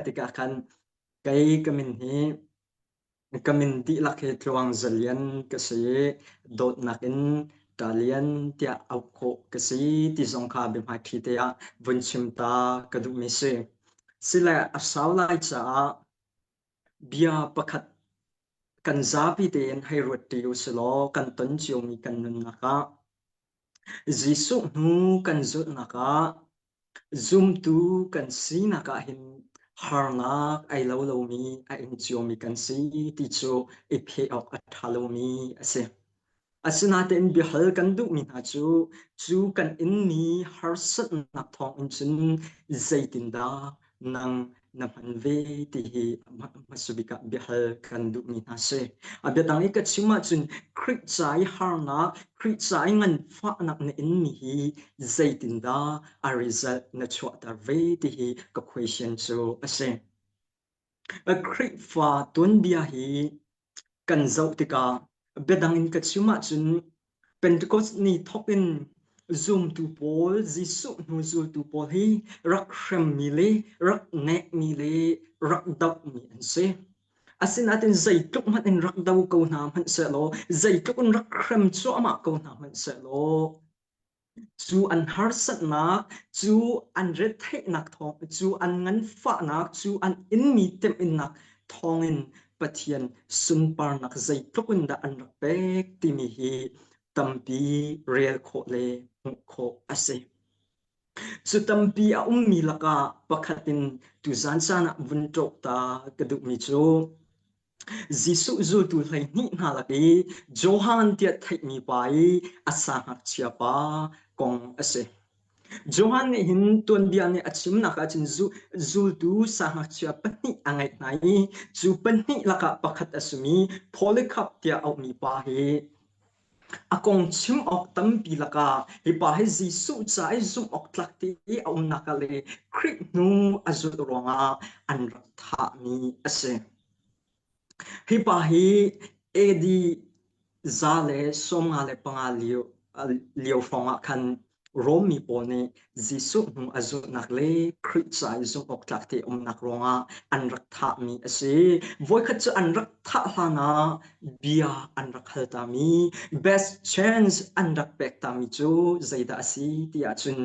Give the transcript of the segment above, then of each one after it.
Tikah khan kei ka min hi ka min dihlak hi Tluang Za Lian ka si i dawtnak in Ṭa Lian tiah auh khawh ka si ti zong kha biahmaiṭhi te ah vun chim ta ka duhmi si. Sile a sau lai caah bia pakhat kan zapi tein hei ruat ṭi u silaw kan ton ciomi kan nunnak ah Jesuh hnu kan zulhnak ah Zumtu kan sinak ah hin harnak ai lo lomi a ing ciomi kan si ti cu i pheh awk a ṭha lomi a si. Asinain biahal kan duhmi hna cu, cu kan inmi harsatnak thawngin cun zeitindah nang na hman ve ti hi hmasa bik ah biahal kan duhmi hna si. A biadang i ka chim ahcun Khrih ca i harnak, Khrih ca i nganfahnak na inmi hi zeitindah a result na chuahter ve ti hi ka question cu a si. Khrihfa tuanbia hi kan zoh tikah biadang in ka chim ahcun Pentecost ni thawk in zumtu pawl, Jesuh hnu zultu pawl hi rak hremmi le rak nekmi le rak dohmi an si. Asinain zeitluk hmanh in rak do ko hna hmanh sehlaw, zeitluk in rak hrem cuahmah ko hna hmanh sehlaw, Cu an harsatnak, cu an retheihnak thawng, cu an nganfahnak, cu an inmi temhinnak thawngin Pathian sunparnak zeitluk in dah an rak pek timi hi tampi rel khawh le hmuh khawh a si. Cu tampi a ummi lakah pakhat in tuzan caan ah vun ṭawh ta ka duhmi cu Jesuh zultu 12 hna lak i Johan tiah theihmi pa i a sa ngakchia pa kong a si. Johan nih hin tuanbia nih a chimnak ahcun zultu sa ngakchia pahnih a ngeih hna i cu pahnih lakah pakhat a simi Polycarp tiah auhmi pa hi a kong chim awk tampi lakah hi pa hi Jesuh ca i zumh awk tlak ti i a umnak ah le Khrih hnu a zulh ruangah an rak thahmi a si. Hi pa hi AD 155 lio hrawng ah khan Rom mi pawl nih Jesuh hnu a zulhnak le Khrih ca i zumh awk tlak te umnak ruangah an rak thahmi a si. Voikhat cu an rak thah hlan ah bia an rak hal tami, best chance an rak pek tami cu zeidah a si ti ahcun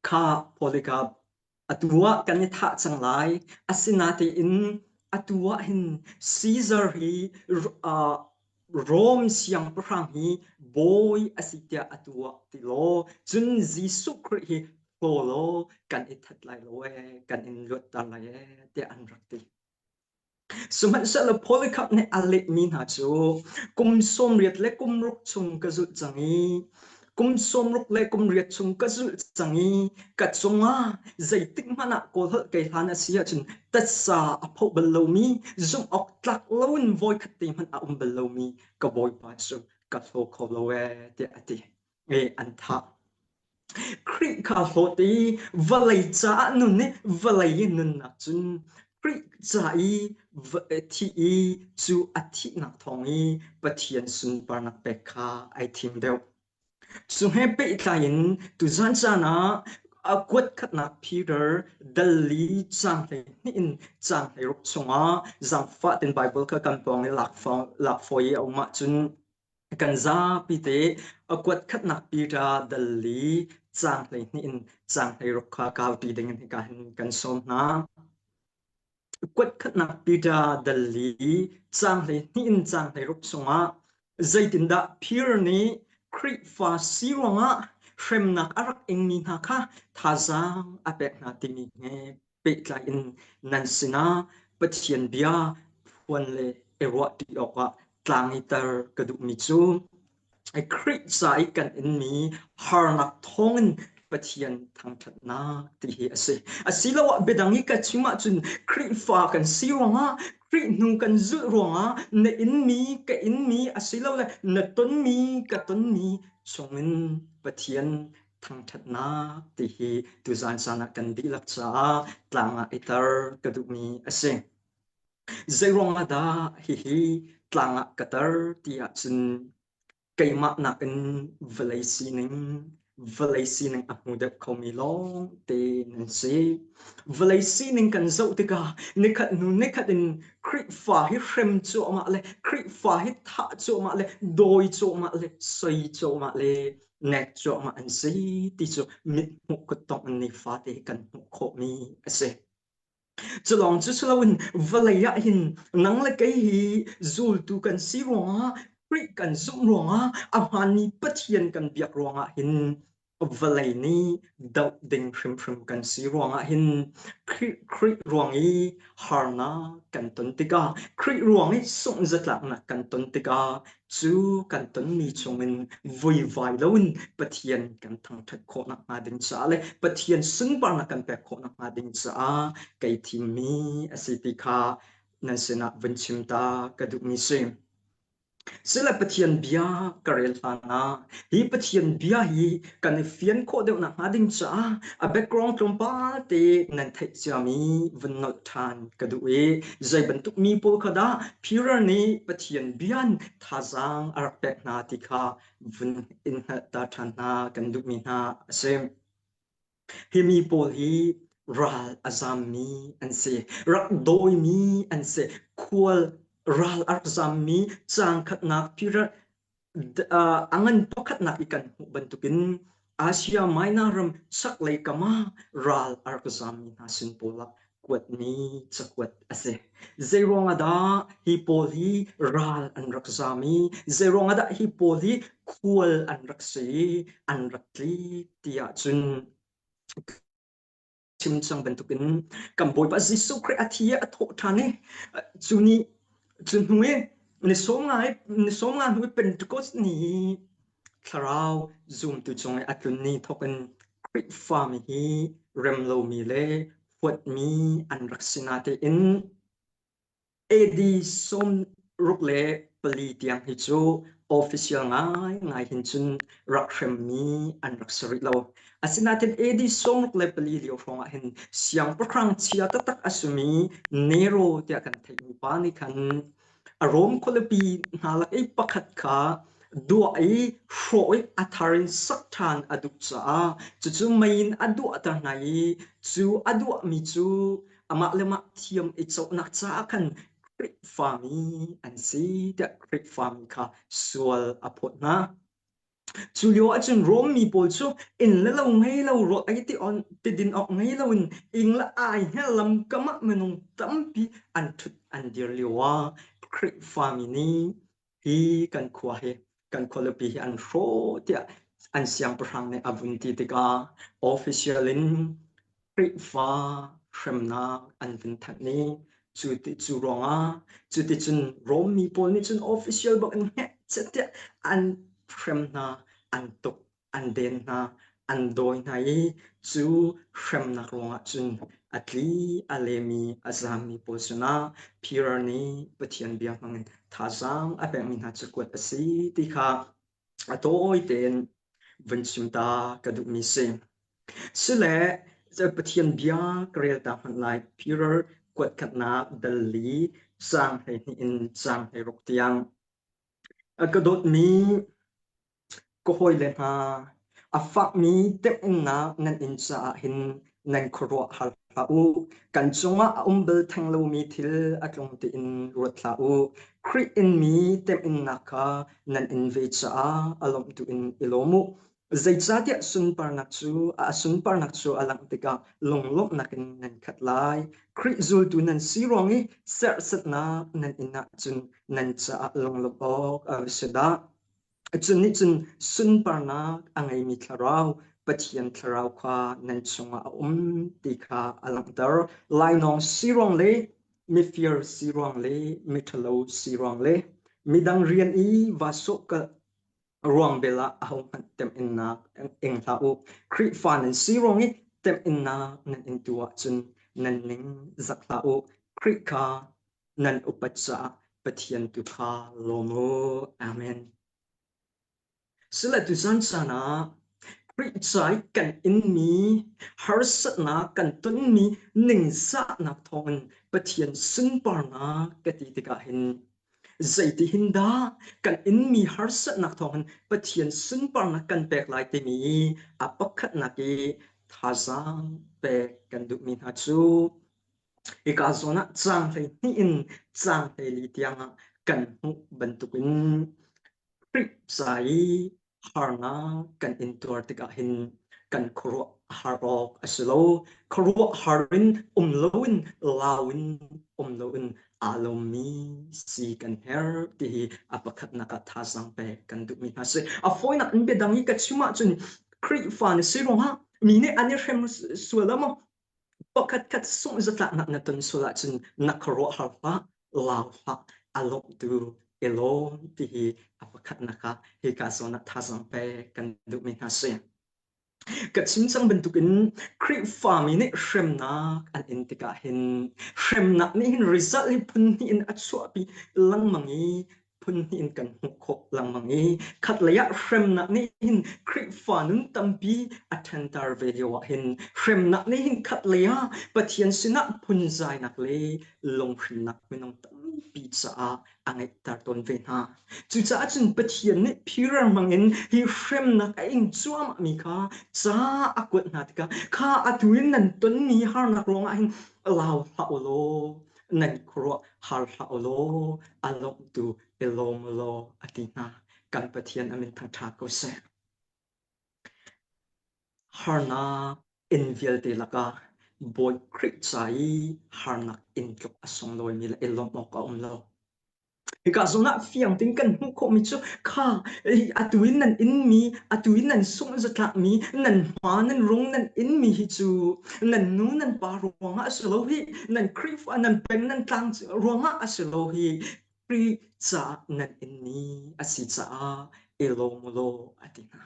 kha Polycarp Atu ah kan i thah cang lai. Asinain atu ah hin Caesar hi uh, Rome siangpahrang hi bawi a si tiah atu ah ti law, cun Jesuh Khrih hi hlaw law kan i that lai lo ee, kan in luatter lai ee tiah an rak ti. Sihmanhsehlaw Polycarp nih a lehmi hna cu kum 80 le kum ruk chung ka zulh cang i kum 60 le kum riat chung ka zulh cang i ka cungah zeitik hmanh ah kawlholh kei hlan a si ahcun tasa a phoh bal lomi zumh awk tlak loin voikhat te hmanh a um bal lomi ka Bawipa cu ka hlaw kho lo ee tiah a ti. E an thah. Khrih kha hlawt i vawlei caah nun i vawlei i nunnak cun Khrih ca i thih i cu a thihnak thawng i Pathian sunparnak pek kha ai thim deuh. Cu he pehtlai in tuzan caan ah a kuat khatnak Peter dal li caang 12 in caang 16 chungah zaangfah ten Bible kha kan pawng i lak fawi i a um ahcun Kan zapi te a kuat khatnak Peter dal li caang 12 in caang 16 kha kaupi ding in hika hin kan sawm hna. Kuat khatnak Peter dal li caang 12 in caang 16 chungah zeitindah Peter nih Khrihfa si ruangah hremnak a rak ingmi hna kha thazaang a pek hna timi he pehtlai in nan sinah Pathian bia phuan le i ruahṭi awkah tlangiter ka duhmi cu Khrih ca i kan inmi harnak thawngin Pathian thangṭhatnak ti hi a si. Asiloah biadang i ka chim ahcun Khrihfa kan si ruangah Khrih hnu kan zulh ruangah na inmi ka inmi asilole na tonmi ka tonmi chungin Pathian thangṭhatnak ti hi tuzan caan ah kan dihlak caah tlang ah i tar ka duhmi a si. Zeiruang ah dah hihi tlang ah ka tar ti ahcun keimah nakin vawlei sining, vawlei sining a hmu deuh khomi lawng te nan si. Vawlei sining kan zoh tikah nikhat hnu nikhat in Khrihfa hi hrem cuahmah le Khrihfa hi thah cuahmah le dawi cuahmah le soi cuahmah le nek cuahmah an si ti cu mithmuh kuttongh in nifate kan hmuh khawhmi a si. Culawng cu si loin vawlei ah hin nang le kei hi zultu kan si ruangah Khrih kan zumh ruangah a hmaanmi Pathian kan biak ruangah hin vawlei nih doh ding hrimhrim kan si ruangah hin Khrih, Khrih ruang i harnak kan ton tikah Khrih ruang i sunghzatlaknak kan ton tikah cu kan tonmi chungin vuivai loin Pathian kan thangṭhat khawh nakhnga ding caah le Pathian sunparnak kan pek khawh nakhnga ding caah kei thimmi a si ti kha nan sinah vun chim ta ka duhmi si. Sile Pathian bia ka rel hlan ah hi Pathian bia hi kan i fian khawh deuh nakhnga ding caah a background tlawmpal te nan theih ciami vun nolh ṭhan ka duh i zei bantuk mi pawl kha dah Peter nih Pathian bia in thazaang a rak pek hna ti kha vun in hngalhter ṭhan hna kan duhmi hna a si. Hi mi pawl hi ral a zammi an si, rak dawimi an si, khual ral a rak zammi caang khatnak Peter a ngan pakhatnak i kan hmuh bantukin Asia Minor ram chaklei kam ah ral a rak zammi hna sin pawl ah kuatmi cakuat a si. Zeiruang ah dah hi pawl hi ral an rak zam i zeiruang ah dah hi pawl hi khual an rak si i an rak tli ti ahcun chim cang bantukin kan Bawipa Jesuh Khrih a thi i a thawh ṭhan i cu ni cu hnu i ni 15 ni 15 hnu i Pentecost ni i thlarau zumtu cung i a tlun ni thawk in Khrihfami hi rem lomi le huatmi an rak si natein AD 64 tiang hi cu official ngaingai hin cun rak hremmi an rak si rih lo. Asinain AD 64 lio hrawng ah hin siangpahrang chia taktak a simi Nero tiah kan theihmi pa nih khan a Rom khualipi hna lak i pakhat kha duah i hrawh i a thar in sak ṭhan a duh caah cucu mei in a duahter hna i cu a duahmi cu amah le mah thiam i cawhnak caah khan Khrihfami an si tiah Khrihfami kha sual a phawt hna. Cu lio ahcun Rom mi pawl cu inn le lo ngei lo rawl ei ti on ti din awk ngei loin ing le ai hngal lam kam ah minung tampi an ṭhut an dir lio ah Khrihfami nih hi kan khua hi kan khualipi hi an hrawh tiah an siangpahrang nih a vun ti tikah official in Khrihfa hremnak an vun thanh i cu ti cu ruangah cu ti cun Rom mi pawl nih cun official bak in hngek tiah an hrem hna an tuk an den hna an dawi hna i cu hremnak ruangah cun a tli a lemi a zammi pawl sinah Peter nih Pathian bia hmangin thazaang a pekmi hna cakuat a si ti kha a tawi tein vun chim ta ka duhmi si. Sile Pathian bia ka rel ta hmanh lai Peter kuatkhatnak dal li caang 12 in caang 16 tiang. A ka dawtmi Ka hawile hna, a fakmi temhinnak nan in caah hin nan khuaruah har hlah u. Kan cungah a um bal theng lomi thil a tlung tiin ruat hlah u. Khrih inmi temhinnak kha nan in ve caah a lawmh tu in i lawm u. Zeicahtiah sunparnak cu a sunparnak cu a langh tikah lunglawmhnak in nan khat lai. Khrih zultu nan si ruang i serhsatnak nan in ahcun nan caah lunglawmh awk a si dah. Cu nih cun sunparnak a ngeimi thlarau, Pathian thlarau kha nan chungah a um ti kha a langhter. Lainawng si ruang le mifir si ruang le miṭhalo si ruang le midang rian i vaa sawhkalh ruang bel ah ahohmanh temhinnak ing hlah u. Khrihfa nan si ruang i temhinnak nan intu ahcun nan ning zak hlah u. Khrih kha nan upat caah Pathian tu kha lawm u. Amen. Sile tuzan caan ah Khrih ca i kan inmi harsatnak kan tonmi ningzahnak thawngin Pathian sunparnak ka ti tikah hin. Zeiti hin dah kan inmi harsatnak thawngin Pathian sunparnak kan pek lai timi a pakhatnak i thazaang pek kan duhmi hna cu hika zawn ah caang 12 in caang 14 tiangah kan hmuh bantukin Khrih ca i harnak kan intuar tikah hin kan khuaruah a har awk a si lo. Khuaruah har in um loin lau in um loin aa lawmmi si kan herh ti hi a pakhatnak ah thazaang pek kan duhmi hna si. A fawinak in biadang i ka chim ahcun Khrihfa na si ruangah mi nih an i hrem sual ah maw Pakhatkhat sungh zatlaknak na ton sual ahcun na khuaruahhar hlah, lau hlah, a lawmhtu i lawm ti hi a pakhatnak ah hika zawn ah thazaang pek kan duhmi hna si. Ka chim cang bantukin Khrihfami nih hremnak an in tikah hin hremnak nih hin result hi phun hnih in a chuahpi lengmang i phun hnih in kan hmuh khawh lengmang i khatlei ah hremnak nih hin Khrihfa nun tampi a ṭhanter ve lio ah hin hremnak nih hin khatlei ah Pathian sinah phunzainak le lunghrinnak minung tampi caah a ngeihter tawn ve hna. Cucaah cun Pathian nih phirar hmangin hi hremnak a ing cuahmahmi kha ca a kuat hna tikah kha atu in nan tonmi harnak ruangah hin lau hlah u law nan khuaruah har hlah u law a lawmhtu i lawm u law a ti hna. Kan Pathian a min thangṭhat ko seh. Harnak inn vialte lakah Bawi Khrih ca i harnak inn tluk a sunglawimi le i lawmh awk a um lo. Hika zawn ah fiang tein kan hmuh khawhmi cu kha atu in nan inmi, atu in nan sungh zatlakmi, nan hma nan rung nan inmi hi cu nan nu nan pa ruangah a si lo hi, nan Khrihfa nan peng nan tlang ruangah a si lo hi, Khrih caah nan inmi a si caah i lawm u law a ti hna.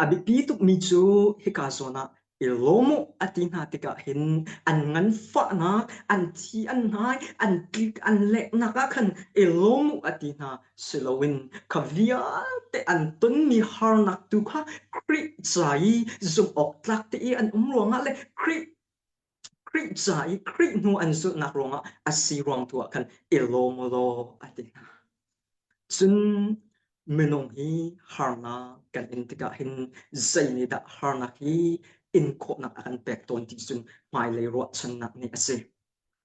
A biapi tukmi cu hika zawn ah i lawm u a ti hna tikah hin an nganfahnak, an thi an hnai, an tlik an leknak ah khan i lawm u a ti hna si loin kha vialte an tonmi harnak tu kha Khrih ca i zumh awk tlak te i an um ruangah le Khrih Khrih ca i Khrih hnu an zulhnak ruangah a si ruang tu ah khan i lawm u law a ti hna. Cun minung hi harnak kan in tikah hin zei nih dah harnak hi in khawhnak a kan pek tawn ti cun hmailei ruahchannak nih a si.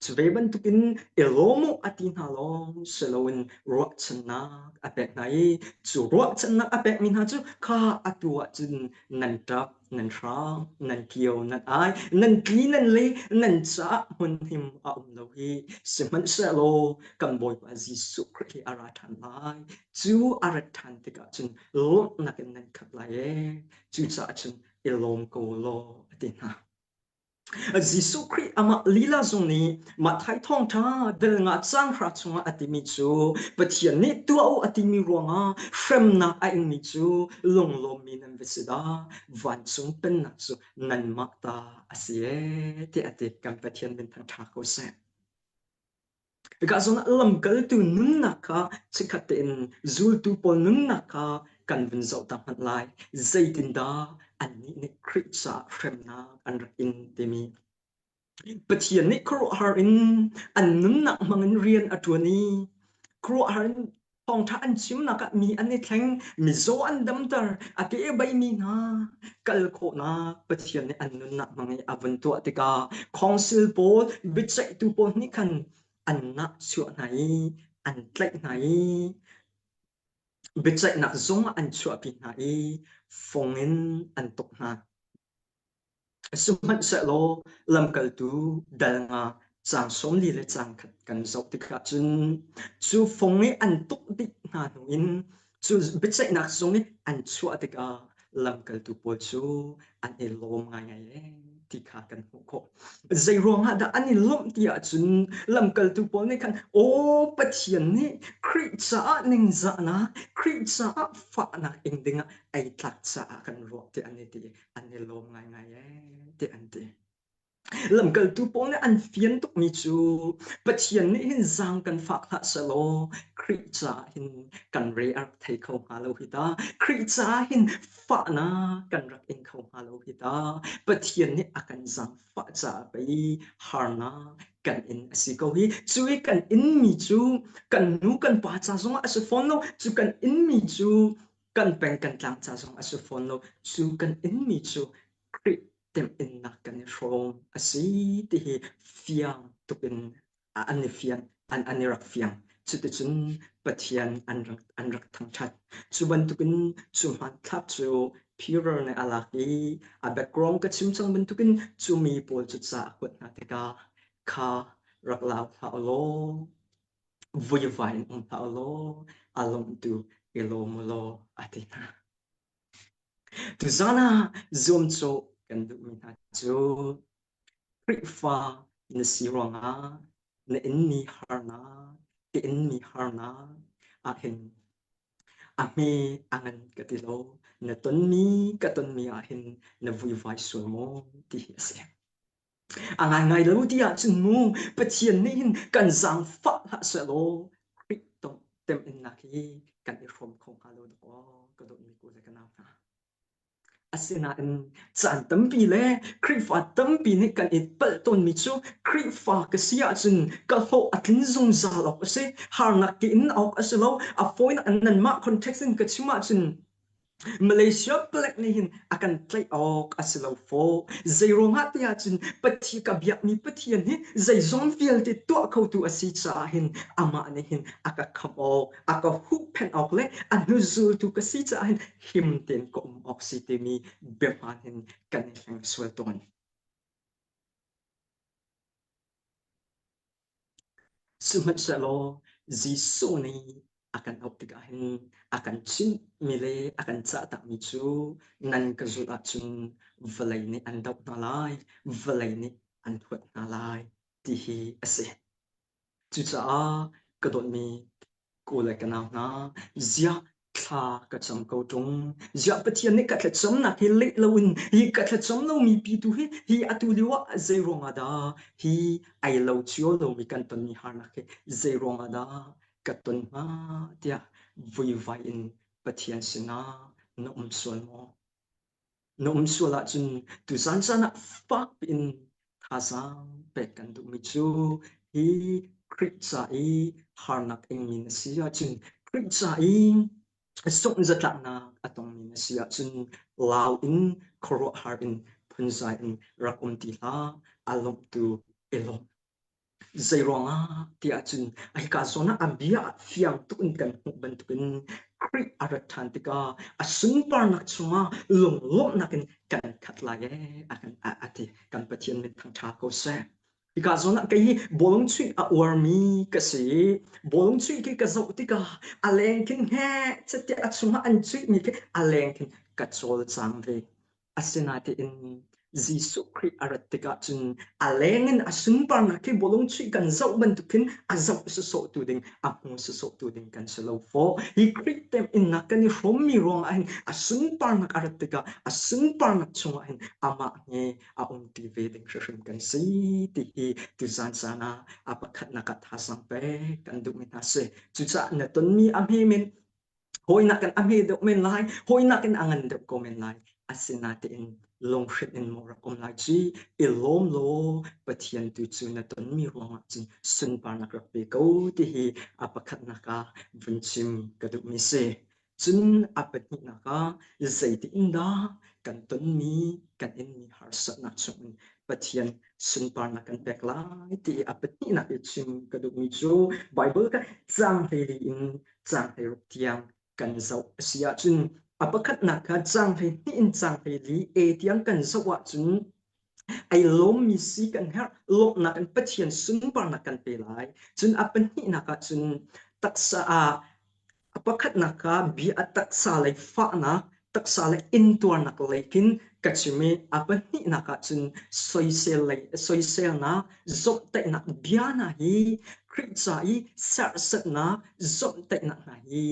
Cu ve bantukin i lawm u a ti hna lawng si loin ruahchannak a pek hna i cu ruahchannak a pekmi hna cu kha atu ahcun nan ṭap, nan hrang, nan kio, nan ai, nan tli, nan le, nan caah hmunhim a um lo hi. Sihmanhsehlaw kan Bawipa Jesuh Khrih hi a ra ṭhan lai. Cu a rat ṭhan tikah cun lawmhnak in nan khat lai ee. Cucaah cun i lawm ko law a ti hna. Jesuh Khrih amah lila zong nih Matthai thawngṭha dal nga caang hra chungah a timi cu Pathian nih tuah u a timi ruangah hremnak a ingmi cu lunglawmmi nan va si dah vancung pennak cu nanmah ta a si ee tiah a ti kan Pathian min thangṭha ko seh. Hika zawn ah lamkaltu nunnak kha chikkhat tein zultu pawl nunnak kha kan vun zoh ta hmanh lai. Zeitindah annih nih Khrih caah hremnak an rak in timi. Pathian nih khuaruahhar in an nunnak hmangin rian a ṭuan i khuaruahhar in Thawngṭha an chimnak ah mi an i thleng, mizaw an damter, a ke beimi hna kal khawhnak Pathian nih an nunnak hmang i a vun tuah tikah khawngsil pawl, biaceihtu pawl nih khan an nahchuah hna i an tlaih hna i biaceihnak zung ah an chuahpi hna i fung in an tuk hna. Sihmanhsehlaw lamkaltu dal nga caang 40 le caang khat kan zoh tikah cun cu fung i an tuk dih hna hnu in cu biaceihnak zung i an chuah tikah lamkaltu pawl cu an i lawm ngaingai ee ti kha kan hmuh khawh. Zei ruangah dah an i lawmh ti ahcun lamkaltu pawl nih khan aw Pathian nih Khrih caah ningzahnak, Khrih caah fahnak ing dingah ei tlak caah kan ruah ti an i ti an i lawm ngaingai ee ti an ti. Lamkaltu pawl nih an fian tukmi cu Pathian nih hin zaang kan fak hlah selaw Khrih caah hin kan re a rak thei kho hnga lo hi ta. Khrih caah hin fahnak kan rak ing kho hnga lo hi ta. Pathian nih a kan zaangfah caah pei harnak kan in a si ko hi. Cu i kan inmi cu kan nu kan pa ca zongah a si fawn lo. Cu kan inmi cu kan peng kan tlang ca zong a si fawn lo. Cu kan inmi cu Khrih temhinnak kan i hrawm a si ti hi fiang tuk in an i fiang an an i rak fiang. Cuticun Pathian an rak an rak thangṭhat. Cu bantukin cu hmanthlak cu Peter nih a lak i a background ka chim cang bantukin cu mi pawl cu ca a kuat hna tikah kha rak lau hlah u law vuivai in um hlah u law a lawmhtu i lawm u law a ti hna. Tuzaan ah zuamcawh kan duhmi hna cu Khrihfa na si ruangah na inmi harnak, ka inmi harnak ahhin a hme a ngan ka ti lo. Na tonmi ka tonmi ahhin na vuivai sual maw ti hi a si. A ngaingai lo ti ahcun mu Pathian nih hin kan zaangfah hlah sehlaw Khrih temhinnak hi kan i hrawm kho hnga lo dawh ka dawtmi ku le ka nau hna. Asinain caan tampi le Khrihfa tampi nih kan i palh tawnmi cu Khrihfa ka si ahcun ka hlawh a tlin zungzal awk a si, harnak ke in awk a si lo. A fawinak in nanmah context in ka chim ahcun Malaysia palek nih hin a kan tlaih awk a si lo fawh. Zeiruangah ti ahcun Pathian ka biakmi Pathian hi zeizong vialte tuah khotu a si caah hin amah nih hin a ka khamh awk, a ka huhphenh awk le a hnuzultu ka si caah hin him tein ka um awk si timi biahmaan hin kan i hleng sual tawn. Sihmanhsehlaw Jesuh nih a kan auh tikah hin a kan chimhmi le a kan cahtakmi cu nan ka zulh ahcun vawlei nih an doh hna lai, vawlei nih an huat hna lai ti hi a si. Cucaah ka dawtmi Ku le ka nau hna, ziah thla ka cam ko ṭung. Ziah Pathian nih ka thlacamnak hi leh loin hi ka thlacam lomi pi tu hi hi atu lio ah zei ruangah dah hi ai lo cio lomi kan tonmi harnak hi zei ruangah dah ka ton hnga tiah vuivai in Pathian sinah na um sual maw? Na um sual ahcun tuzan caan ah fak piin thazaang pek kan duhmi cu hi Khrih ca i harnak ingmi na si ahcun Khrih ca i sungh-zatlaknak a tongmi na si ahcun lau in khuaruahhar in phunzai in rak um ti hlah, a lawmhtu i lawm. Zeiruangah tiah cun hika zawn ah a bia ah fiang tuk in kan hmuh bantukin Khrih a rat ṭhan tikah a sunparnak chungah lunglawmhnak in kan khat lai ee a kan a ti. Kan Pathian min thangṭha ko seh. Hika zawn ah kei hi bawlung chuih a uarmi ka si i bawlung chuih khi ka zoh tikah a leng khin heh catiah a chungah an chuihmi khi a leng khin ka cawlcang ve. Asinain Jesuh Khrih a rat tikah cun a leng in a sunparnak hi bawlung chuih kan zoh bantuk khin a zoh sawsawhtu ding, a hmu sawsawhtu ding kan si lo fawh. Hi Khrih temhinnak kan i hrawmmi ruangah hin a sunparnak a rat tikah a sunparnak chungah hin amah he a umṭi ve ding hrimhrim kan si ti hi tuzan caan ah a pakhatnak ah thazaang pek kan duhmi hna si. Cucaah na tonmi a hme men Hawinak in a hme deuh men lai, hawinak in a ngan deuh ko men lai. Asinain lunghrinh in maw rak um lai ci, i lawm law Pathian tu cu na tonmi ruangah cun sunparnak rak pe ko ti hi a pakhatnak ah vun chim ka duhmi si. Cun a pahnihnak ah zeitik in dah kan tonmi, kan inmi harsatnak chungin Pathian sunparnak kan pek lai ti a pahnihnak i chim ka duhmi cu Bible ka caang hleili in caang hleiruk tiang kan zoh a si ahcun a pakhatnak kha caang 12 in caang 14 A tiang kan zoh ahcun ai lawmmi si kan herh lawmhnak in Pathian sunparnak kan pe lai cun a pahnihnak ah cun taksa ah a pakhatnak kha bia a taksa lei fahnak taksa lei intuarnak lei khin Ka chim i a pahnihnak ah cun soisel lei soiselnak zomhtaihnak bia hna hi Khrih ca i serhsatnak zomhtaihnak hna hi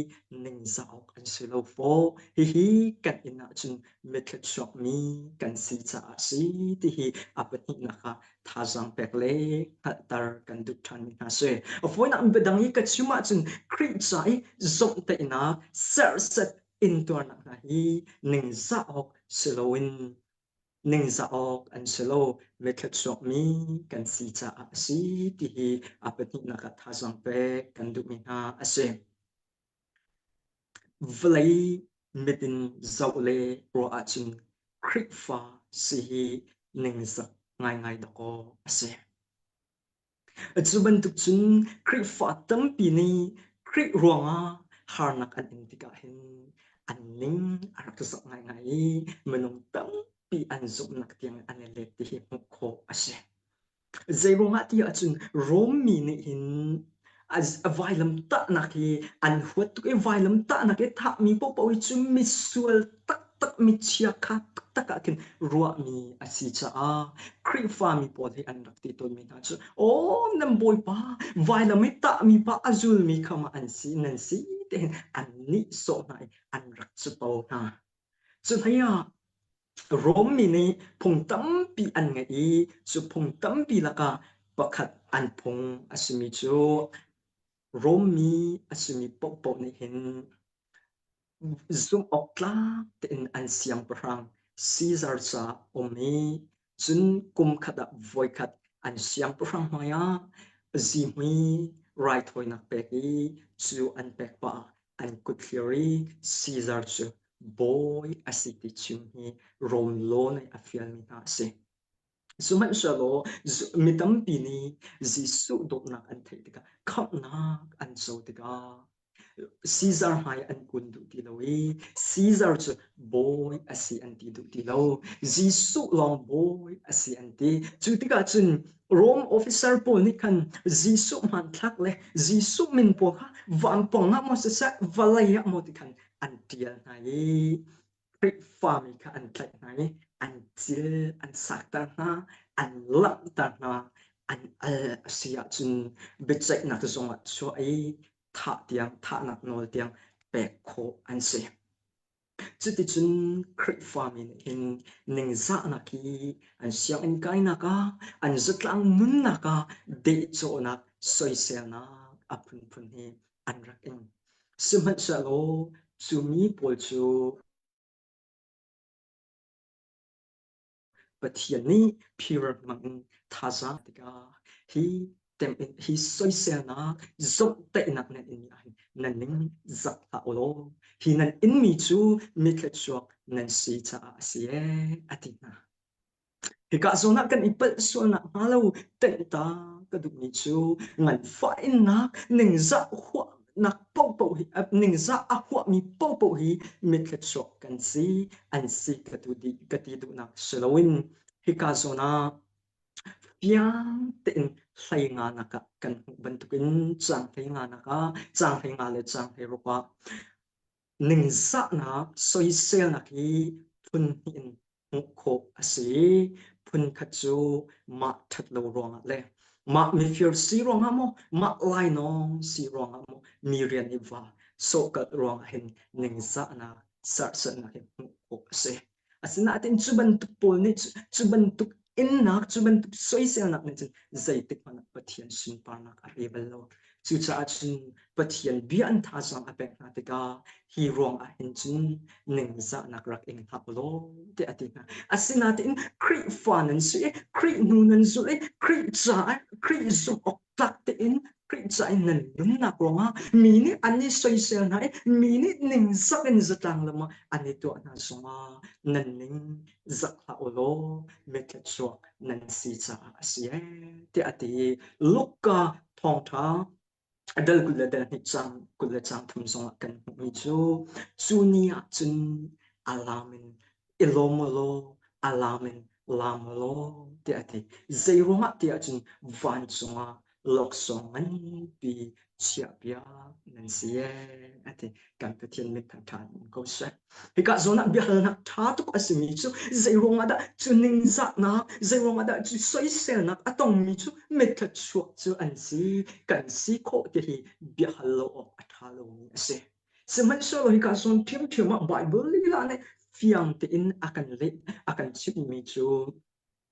ningzah awk an si lo fawh. Hihi kan inn ah cun mithluachuakmi kan si caah a si ti hi a pahnihnak ah thazaang pek le hngalhter kan duh ṭhanmi hna si. A fawinak biadang i ka chim ahcun Khrih ca i zomhtaihnak serhsat intuarnak hna hi ningzah awk si loin ningzah awk an si lo mithluachuakmi kan si caah a si ti hi a pahnihnak ah thazaang pek kan duhmi hna a si. Vawlei mit in zoh le ruah ahcun Khrihfa si hi ningzak ngaingai dawkaw a si. Cu bantuk cun Khrihfa tampi nih Khrih ruangah harnak an in tikah hin an ning a rak zak ngaingai i minung tampi an zumhnak tiang an i let ti hi hmuh khawh a si. Zeiruangah ti ahcun Rom mi nih hin a vailamtahnak hi an huat tuk i vailamtahnak i thahmi paohpaoh hi cu misual taktak michiakha taktak ah khin ruahmi a si caah Khrihfami pawl hi an rak ti tawnmi hna cu aw nan bawipa vailam i tahmi pa a zulmi kha ma an si nan si tihin an nihsawh hna i an rak capo hna. Cu hlei ah Rom mi nih phung tampi an ngeih i cu phung tampi lakah pakhat an phung a simi cu Rom mi a simi paohpaoh nih hin zumhawktlak tein an siangpahrang Caesar ca um i cun kum khat ah voikhat an siangpahrang hmaiah zihmui raithawinak pek i cu an pek pah ah an kut thlir i Caesar cu bawi a si ti chim hi Rom law nih a fialmi hna a si. Sihmanhsehlaw mi tampi nih Jesuh dawtnak an theih tikah khamhnak an co tikah Caesar hmai an kun duh ti lo i Caesar cu bawi a si an ti duh ti lo. Jesuh lawng bawi a si an ti. Cu tikah cun Rome officer pawl nih khan Jesuh hmanthlak le Jesuh min pawl kha vampang ah maw siseh vawlei ah maw ti khan an ṭial hna i Khrihfami kha an tlaih hna i an cil an sakter hna, an langhter hna, an al a si ahcun biaceihnak zung ah chuah i thah tiang thahnak nawl tiang pek khawh an si. Cuticun Khrihfami nih hin ningzahnak hi an sianginn kainak ah, an zatlang nunnak ah dehcawhnak, soiselnak a phunphun hi an rak ing. Sihmanhsehlaw cu mi pawl cu Pathian nih phirar hmangin thazaang tikah hi temh hi soiselnak zomhtaihnak nan inmi ah hin nan ning zak hlah u law hi nan inmi cu mithluachuak nan si caah a si ee a ti hna. Hika zawn ah kan i palh sualnak hnga lo tenhta ka duhmi cu nganfah innak ningzah huahnak paohpaoh hi ningzah a huahmi paohpaoh hi mithluachuak kan si an si ka tu di ka ti duhnak si loin hika zawn ah fiang tein hlei nga nak ah kan hmuh bantukin caang hlei nga nak ah caang hlei nga le caang hlei ruk ah ningzahnak soiselnak hi phun hnih in hmuh khawh a si. Phunkhat cu mah ṭhat lo ruangah le mah mifir si ruangah maw, mah lainawng si ruangah maw, mi rian i va sawhkalh ruangah hin ningzahnak, serhsatnak hi hmuh khawh a si. Asinain cu bantuk pawl nih cu bantuk innak, cu bantuk soiselnak nih cun zeitik hmanh ah Pathian sunparnak a pe bal lo. Cucaah cun Pathian bia an thazaang a pek hna tikah hi ruang ah hin cun ningzahnak rak ing hlah law tiah a ti hna. Asinain Khrihfa nan si i Khrih hnu nan zulh i Khrih caah Khrih zumh awk tlak tein Khrih ca in nan nunnak ruangah mi nih an i soisel hna i mi nih ningzak in zatlang lam ah an i tuah hna zongah nan ning zak hlah u law mithluachuak nan si caah a si ee tiah a ti i Luka thawngṭha dal 20 le dal hnih cang 20 le cang thum zongah kan hmuhmi cu cu ni ah cun a lam in i lawm u law a lam in laam u law tiah a ti. Zei ruangah tiah cun vancung ah laksawng nganpi chiahpiak nan si ee a ti. Kan Pathian mit thangṭhat in ko seh. Hika zawn ah biahalnak ṭha tuk a simi cu zei ruangah dah cu ningzahnak, zei ruangah dah cu soiselnak a tongmi cu mithla-chuak cu an si, kan si khawh ti hi biahal lo awk a ṭha lomi a si. Sihmanhsehlaw hika zawn ṭhiamṭhiam ah Baibal lila nih fiang tein a kan leh, a kan chimhmi cu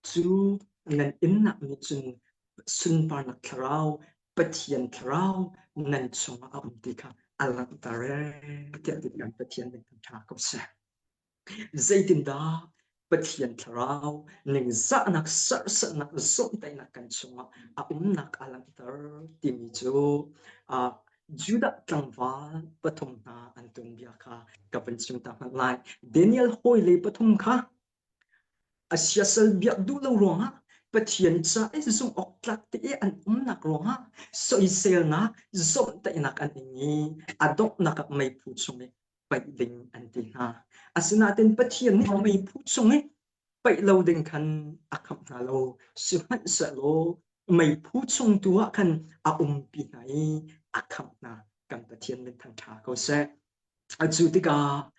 Cu nan innak nih cun sunparnak thlarau, Pathian thlarau nan chungah a um ti kha a langhter ee tiah ti kan Pathian nih kan ṭha ko seh. Zeitindah Pathian thlarau ningzahnak, serhsatnak, zawmhtaihnak kan chungah a umnak a langhter timi cu uh, Judah tlangval pathum hna an tuanbia kha ka van chim ta hmanh lai. Daniel hawile pathum kha A siasal biak duh lo ruangah Pathian ca i zumh awk tlak te i an umnak ruangah soiselnak, zawmhtaihnak an ing i a donghnak ah meiphu chung i paih ding an ti hna. Asinain Pathian nih meiphu chung i paih lo ding khan a khamh hna lo. Sihmanhsehlaw meiphu chung tu ah khan a umpi hna i a khamh hna. Kan Pathian min thangṭha ko seh. Cu tikah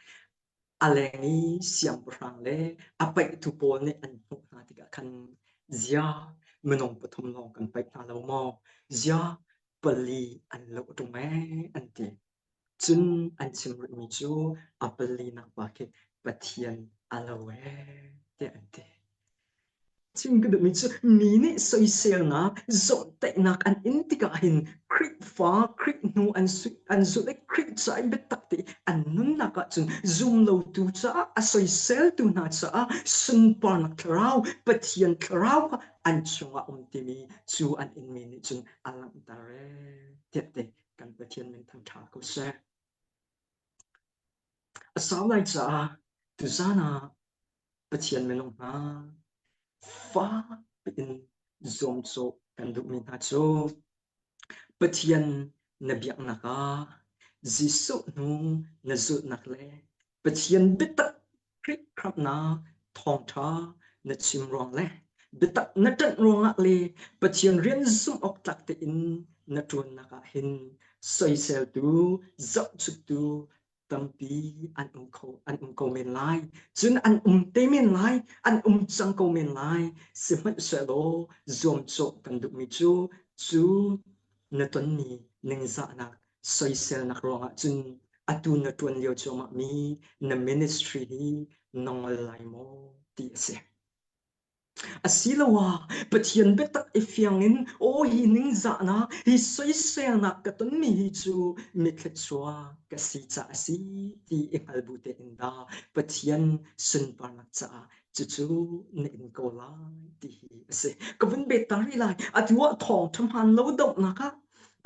A leng i siangpahrang le a paihtu pawl nih an hmuh hna tikah khan ziah minung pathum lawng kan paih hna lo maw? Ziah pali an loh ṭung ee an ti. Cun an chim rihmi cu a palinak pa khi Pathian a lo ee tiah an ti. Chim ka duhmi cu mi nih soiselnak, zawmhtaihnak an in tikah hin Khrihfa, Khrih hnu an an zulh i Khrih ca i biatak te an nunnak ahcun zumlotu caah a soiseltu hna caah sunparnak thlarau, Pathian thlarau kha an chungah um timi cu an inmi nih cun a langhter ee tiah te kan Pathian min thangṭha ko seh. A sau lai caah tuzaan ah Pathian minung hna fak piin zuamcawh kan duhmi hna cu Pathian na biaknak ah Jesuh hnu na zulhnak le Pathian biatak Khrih khamhnak thawngṭha na chim ruang le biatak na ṭanh ruangah le Pathian rian zumh awk tlak tein na ṭuannak ah hin soiseltu, zohchuktu tampi an um kho an um ko men lai cun an um te men lai an um cang ko men lai sihmanhsehlaw zuamcawh kan duhmi cu cu na tonmi ningzahnak soiselnak ruangah cun atu na ṭuan lio cuahmah mi na ministry hi na ngol lai maw ti a si. Asiloah Pathian biatak i fiang in aw hi ningzahnak, hi soiselnak ka tonmi hi cu mithluachuah ka si caah a si ti i hngal bu tein dah Pathian sunparnak caah cucu na in ko lai ti hi a si. Ka vun bet ta rih lai. Atu ah thawngṭha hmaan lo dohnak ah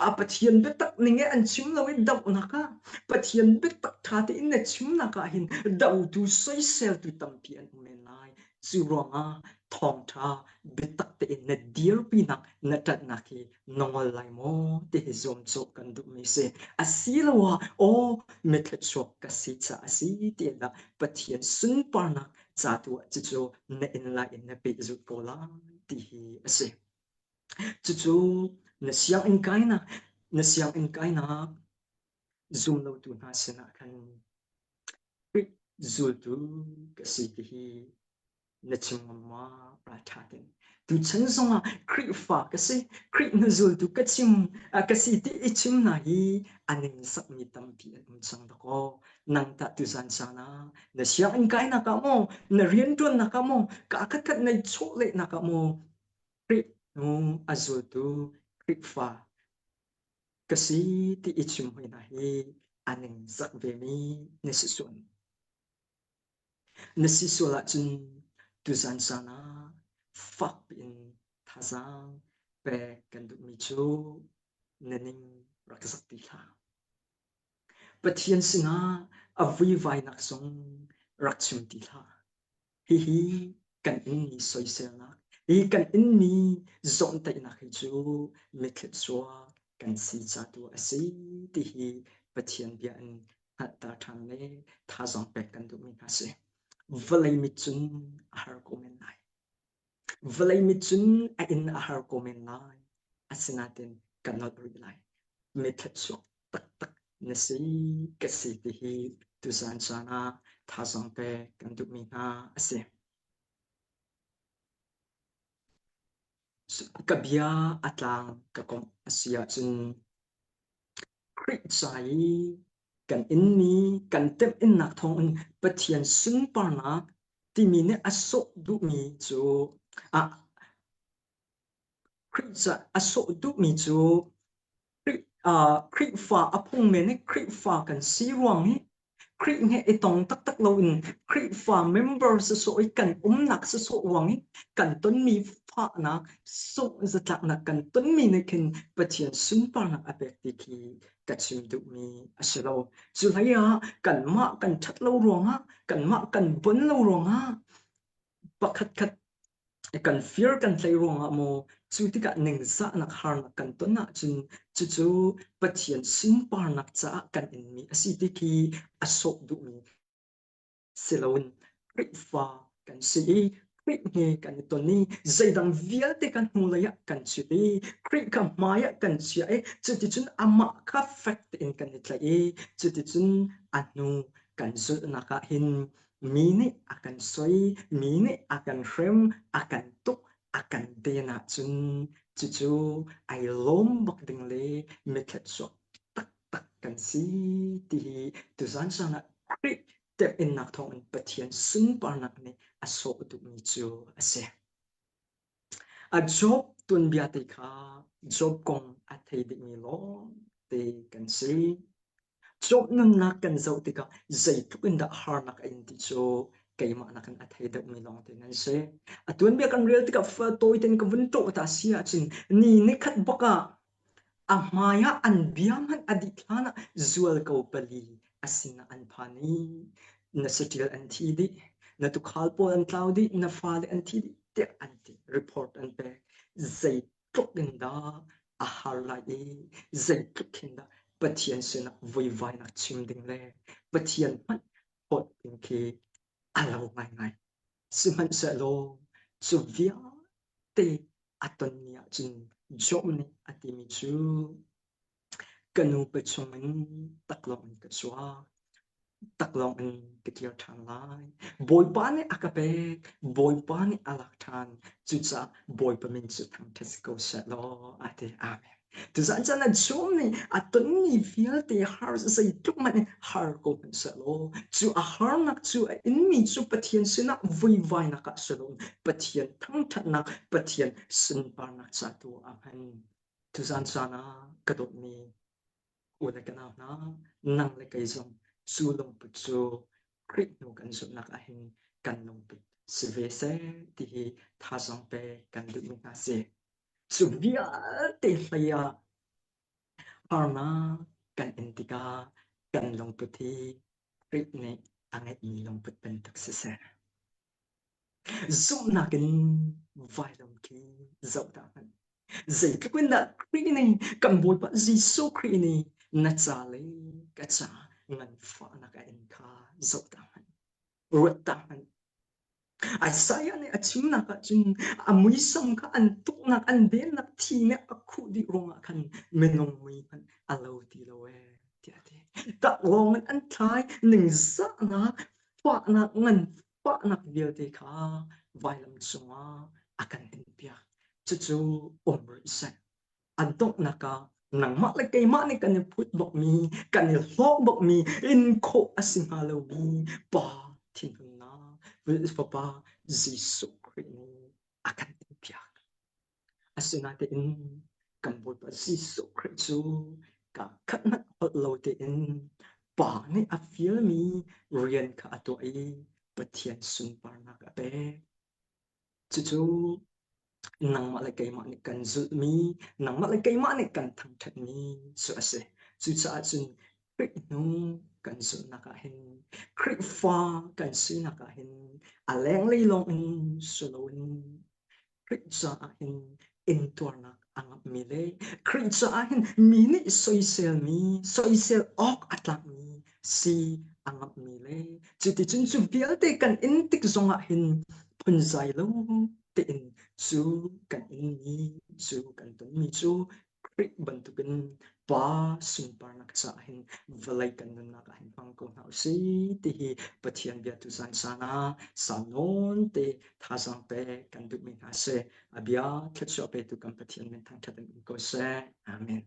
a Pathian biatak ning i an chim lo i dohnak ah Pathian biatak ṭha tein na chimnak ah hin dotu soiseltu tampi an um men lai. Cu ruangah thawngṭha biatak tein na dirpinak na ṭanhnak hi na ngol lai maw ti hi zuamcawh kan duhmi si. Asiloah aw mithluachuak ka si caah a si ti dah Pathian sunparnak ca tu ah cucu na inn lai in na pehzulh ko lai ti hi a si. Cucu na sianginn kainak na sianginn kainak zumlotu hna sinah khan Khrih zultu ka si ti hi na chim ngam ma ralṭha tein. Tuchan zongah Khrihfa ka si, Khrih na zultu ka chim ka si ti i chim hna hi a ningzakmi tampi an um cang dakaw. Nang tah tuzan caan ah na sianginn kainak ah maw, na rianṭuannak ah maw, kaa khatkhat na i chawhlehnak ah maw, Khrih hnu a zultu Khrihfa ka si ti i chim hoi hna hi a ningzak vemi na si sual. Na si sual ahcun tuzan caan ah fak piin thazaang pek kan duhmi cu na ning rak zak ti hlah. Pathian sinah a vuivainak zong rak chim ti hlah. Hihi kan innmi soiselnak, hi kan innmi zawmhtaihnak hi cu mithluachuak kan si ca tu a si ti hi Pathian bia in hngalhter ṭhan le thazaang pek kan duhmi hna si. Vawlei mit cun a har ko men lai. Vawlei mit cun a inn a har ko men lai. Asinain kan nolh rih lai. Mithlet suak taktak na si ka si ti hi tuzan caan ah thazaang pek kan duhmi hna a si. Ka bia a tlang ka komh a si ahcun Khrih ca i kan inmi kan temhinnak thawngin Pathian sunparnak timi nih a sawh duhmi cu ah Khrih ca a sawh duhmi cu Khrihfa a phung men i Khrihfa kan si ruang i Khrih he i tong taktak loin Khrihfa member sawsawh i kan umnak sawsawh ruang i kan tonmi fahnak, sungh-zatlaknak kan tonmi nih khin Pathian sunparnak a pek ti khi ka chim duhmi a si lo. Cu hlei ah kanmah kan ṭhat lo ruangah, kanmah kan bon lo ruangah pakhatkhat kan fir kan hlei ruangah maw cu tikah ningzahnak harnak kan ton ahcun cucu Pathian sunparnak caah kan inmi a si ti khi a sawh duhmi si loin Khrihfa kan si i Khrih he kan i ton i zeidang vialte kan hnulei ah kan chit i Khrih kha hmai ah kan chiah i cuticun amah kha fek tein kan i tlaih i cuticun a hnu kan zulhnak ah hin Mi nih a kan soi, mi nih a kan hrem, a kan tuk, a kan den ahcun cucu ai lawm bak ding le mithlet-suak taktak kan si ti hi tuzan zan ah Khrih temhinnak thawngin Pathian sunparnak nih a sawh duhmi cu a si. A Job tuanbia te kha Job kong a thei dihmi lawngte kan si. Job nunnak kan zoh tikah zeitluk in dah harnak a in ti cu keimah nakin a thei deuhmi lawngte nan si. A tuanbia kan rel tikah tawi tein ka vun ṭawh ta si ahcun ni nikhat bak ah a hmai ah an bia hmanh a dih hlan ah zualko pali a sinah an phan i na saṭil an thi dih, na tuukhal pawl an tlau dih, na fale an thi dih tiah an ti, report an pek. Zeitluk in dah a har lai i zeitluk khin dah Pathian sinah vuivainak chim ding le Pathian hmanh phawt ding khi a lo ngaingai. Sihmanhsehlaw cu vialte a tonmi ahcun Job nih a timi cu ka nupa chungin taklawng in ka chuak, taklawng in ka kir ṭhan lai. Bawipa nih a ka pek, Bawipa nih a lak ṭhan. Cucaah Bawipa min cu thangṭhat si ko seh law a ti. Amen. Tuzan caan ah Job nih a tonmi vialte har zeitluk hmanh in har ko hmanh sehlaw cu a harnak cu a inmi cu Pathian sinah vuivainak ah si loin Pathian thangṭhatnak, Pathian sunparnak ca tu ah a hman. Tuzan caan ah ka dawtmi u le ka nau hna, nang le kei zong cu lungput cu Khrih hnu kan zumhnak ah hin kan lungput si ve seh ti hi thazaang pek kan duhmi hna si. Cu vialte hlei ah harnak kan in tikah kan lungput hi Khrih nih a ngeihmi lungput bantuk siseh. Zumhnak in vailam khi zoh dah hmanh. Zeitluk in dah Khrih nih kan Bawipa Jesuh Khrih nih na ca le ka ca nganfahnak a in kha zoh dah hmanh. Ruat dah hmanh. Isaiah nih a chimnak ahcun a muisam kha an tuknak an dennak thi nih a khuh dih ruangah khan minung mui hmanh a lo ti lo ee tiah a ti. Taklawng in an thlai ningzahnak fahnak nganfahnak vialte kha vailam cungah a kan inpiak. Cucu um rih seh. A donghnak ah nangmah le keimah nih kan i phut bakmi, kan i hlawk bakmi, in khawh a si hnga lomi Pa thinhunnak, Fapa Jesuh Khrih nih a kan inpiak. Asinain kan Bawipa Jesuh Khrih cu kaa khat hmanh holh lo tein Pa nih a fialmi rian kha a tuah i Pathian sunparnak a pek. Cucu nangmah le keimah nih kan zulhmi, nangmah le keimah nih kan thangṭhatmi cu a si. Cucaah cun Khrih hnu kan zulhnak ah hin, Khrihfa kan sinak ah hin a lenglei lawng in si loin Khrih caah hin intuarnak a ngamhmi le Khrih caah hin mi nih soiselmi, soisel awk a tlakmi si a ngamhmi le cuticun cu vialte kan in tik zongah hin phunzai lo. tein cu kan inmi cu kan tonmi cu Khrih bantukin Pa sunparnak caah hin vawlei kan nunnak ah hin hmang ko hna usih ti hi Pathian bia tu zan caan ah sau nawn te thazaang pek kan duhmi hna si. A bia thluachuah petu kan Pathian min thangṭhat in um ko seh. Amen.